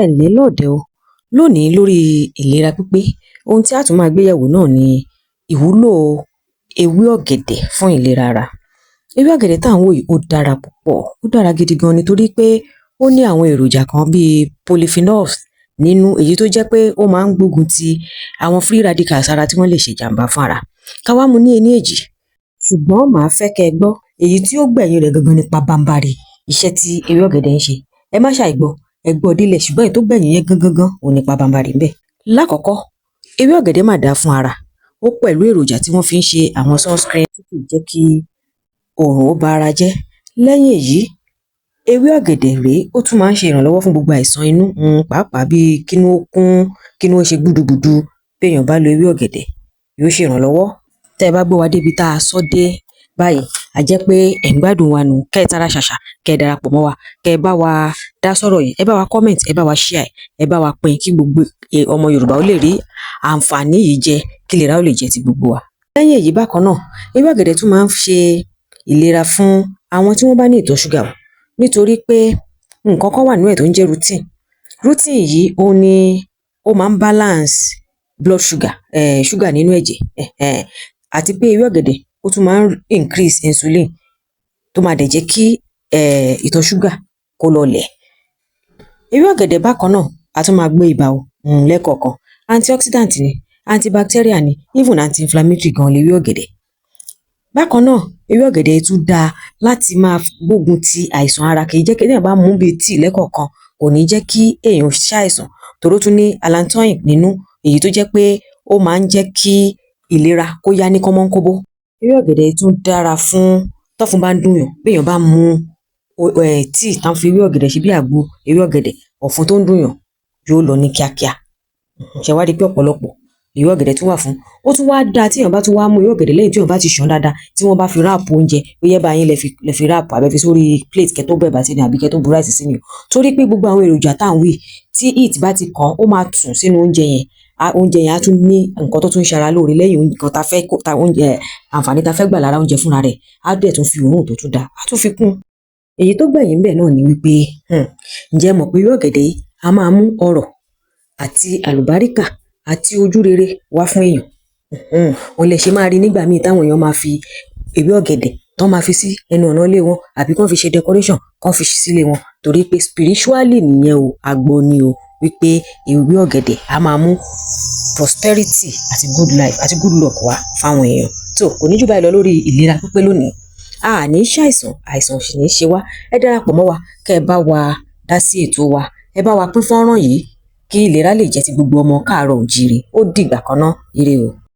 Ẹ ǹlẹ́ lọ́ọ̀dẹ̀ o. Lónìí lórí ìlera pípé, ohun tí á tún máa gbé yẹ̀wò náà ni ìwúlò ewé ọ̀gẹ̀dẹ̀ fún ìlera ara. Ewé ọ̀gẹ̀dẹ̀ tá ń wò yìí, ó dára púpọ̀, ó dára gidi gan ni, torí pé ó ní àwọn èròjà kan bíi polyphenols nínú, èyí tó jẹ́ pé ó máa ń gbógun ti àwọn free radicals ara tí wọ́n lè ṣe ìjàmbá fún ara. Ká wá mú ní ení èjì, ṣùgbọ́n màá fẹ́ kẹ́ ẹ gbọ́ èyí tí ó gbẹ̀yìn rẹ̀ gangan ni pabambarì iṣẹ́ tí ewé ọ̀gẹ̀dẹ̀ ń ṣe. Ẹ má ṣàìgbọ́, ẹ gbọ́ délẹ̀, ṣùgbọ́n èyí tó gbẹ̀yìn yẹn gangan gan òun ni pabambarì ńbẹ̀. Lákọ̀ọ́kọ́, ewé ọ̀gẹ̀dẹ̀ mà dáa fún ara. Ó pẹ̀lú èròjà tí wọ́n fi ń ṣe àwọn sunscreen tí kìí jẹ́ kí òòrùn ó ba ara jẹ́. Lẹ́yìn èyí, ewé ọ̀gẹ̀dẹ̀ rèé, ó tún máa ń ṣe ìrànlọ́wọ́ fún gbogbo àìsàn inú, pàápàá bíi kínú ó kún, kínú ó ṣe gbúdugbudu. Béèyàn bá lo ewé ọ̀gẹ̀dẹ̀, yóò ṣèrànlọ́wọ́. Tẹ́ ẹ bá gbọ́ wa débi tá a sọ́ dé báyìí, a jẹ́ pé ẹ̀ ń gbádùn wa nù. Kẹ́ ẹ tara ṣàṣà, kẹ́ ẹ darapọ̀ mọ́ wa, kẹ́ ẹ bá wa dá sọ́rọ̀ yìí, ẹ bá wa comment, ẹ bá wa share, ẹ bá wa pín kí gbogbo ọmọ Yorùbá ó lè rí àǹfààní yìí jẹ, kí ìlera ó lè jẹ́ ti gbogbo wa. Lẹ́yìn èyí bákan náà, ewé ọ̀gẹ̀dẹ̀ tún máa ń ṣe ìlera fún àwọn tí wọ́n bá ní ìtọ̀ ṣúgà o, nítorí pé nǹkan kan wà nínú ẹ̀ tó ń jẹ́ rutin. Rutin yìí, òun ni ó máa ń balance blood sugar, sugar nínú ẹ̀jẹ̀, àti pé ewé ọ̀gẹ̀dẹ̀, ó tún máa ń increase insulin, tó máa dẹ̀ jẹ́ kí ìtọ̀ ṣúgà kó lọlẹ̀. Ewé ọ̀gẹ̀dẹ̀ bákan náà, a tún máa gbé ibà o lẹ́ẹ̀kọ̀ọ̀kan. Antioxidant ni, antibacterial ni, even anti-inflammatory gan lewé ọ̀gẹ̀dẹ̀. Bákan náà, ewé ọ̀gẹ̀dẹ̀ tún dáa láti máa gbógun ti àìsàn ara. Kì í jẹ́ kí téèyàn bá mú bíi tíì lẹ́kọ̀ọ̀kan, kò ní jẹ́ kí èèyàn ṣàìsàn, torí ó tún ní allantoin nínú, èyí tó jẹ́ pé ó máa ń jẹ́ kí ìlera kó yá ní kánmọ́nkóbó. Ewé ọ̀gẹ̀dẹ̀ tún dára fún tọ́fun bá ń dùnyàn. Béèyàn bá mu tíì tán fi ewé ọ̀gẹ̀dẹ̀ ṣe bí àgbo ewé ọ̀gẹ̀dẹ̀, ọ̀fun tó ń dùnyàn yóò lọ ní kíákíá. Ṣé wá rí i pé ọ̀pọ̀lọpọ̀ ewé ọ̀gẹ̀dẹ̀ tún wà fún? Ó tún wá dáa téèyàn bá tún wá mú ewé ọ̀gẹ̀dẹ̀ lẹ́yìn téèyàn bá ti ṣàn dáadáa, tí wọ́n bá fi wrap oúnjẹ, bóyá ẹ̀bà yín lẹ fi wrap àbí ẹ fi sórí plate kẹ́ tó bẹ̀bà sí ni àbí kẹ́ tó bu rice sí ni o, torí pé gbogbo àwọn èròjà tá à ń wí, tí heat bá ti kàn, ó máa tún sínú oúnjẹ yẹn. Oúnjẹ yẹn á tún ní nǹkan tó tún ń ṣara lóore lẹ́yìn nǹkan tá fẹ́ ta oúnjẹ, àǹfààní tá fẹ́ gbà lára oúnjẹ fúnra rẹ̀. Á dẹ̀ tún fi òórùn tó tún dáa, á tún fi kún. Èyí tó gbẹ̀yìn ńbẹ̀ náà ni wípé, ǹjẹ́ ẹ mọ̀ pé ewé ọ̀gẹ̀dẹ̀ yìí á máa mú ọrọ̀ àti àlùbáríkà àti ojú rere wá fún èèyàn? Òun lẹ ṣe máa rí nígbà míì táwọn èèyàn máa fi ewé ọ̀gẹ̀dẹ̀ tán máa fi sí ẹnu ọ̀nà ilé wọn, àbí kán fi ṣe decoration, kán fi sílé wọn, torí pé spiritually nìyẹn o. Àgbọ́ ni o wípé ewé ọ̀gẹ̀dẹ̀ á máa mú prosperity àti good life àti good luck wá fáwọn èèyàn. Tó kò ní jù báyìí lọ lórí ìlera pípé lónìí. A ní ṣàìsàn, àìsàn ò sì ní ṣe wá. Ẹ darapọ̀ mọ́ wa, kẹ́ ẹ bá wa dá sí ètò wa, ẹ bá wa pín fọ́nrán yìí kí ìlera lè jẹ́ ti gbogbo ọmọ káàárọ̀ oòjíire. Ó dìgbà kan ná, ire o.